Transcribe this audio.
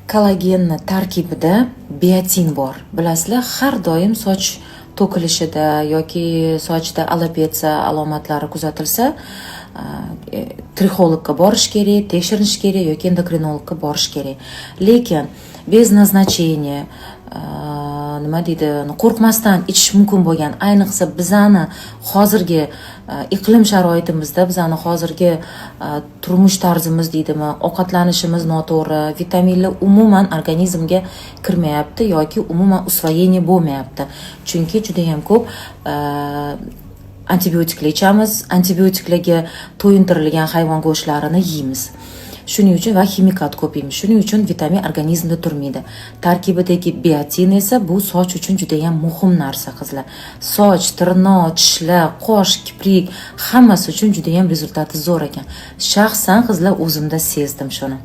Kollagenni tarkibida biotin bor. Bilasizlar, har doim soch to'kilishida yoki sochda alopetsiya alomatlari kuzatilsa, trixologga borish kerak, tekshirinish kerak yoki endokrinologga borish kerak. Lekin без назначения, nima deydi, qo'rqmasdan ichish mumkin bo'lgan, ayniqsa bizani hozirgi iqlim sharoitimizda, bizani hozirgi turmush tarzimiz deydimi, ovqatlanishimiz noto'g'ri, vitaminlar umuman organizmga kirmayapti yoki umuman усвоение bo'lmayapti, chunki judayam ko'p antibiotiklar ichamiz, antibiotiklarga to'yintirilgan hayvon go'shtlarini yeymiz, shuning uchun va ximikat ko'p yeymiz, shuning uchun vitamin organizmda turmaydi. Tarkibidagi biotin esa bu soch uchun judayam muhim narsa, qizlar. Soch, tirnoq, tishlar, qosh, kiprik, hammasi uchun judayam результат i zo'r ekan. Shaxsan, qizlar, o'zimda sezdim shuni.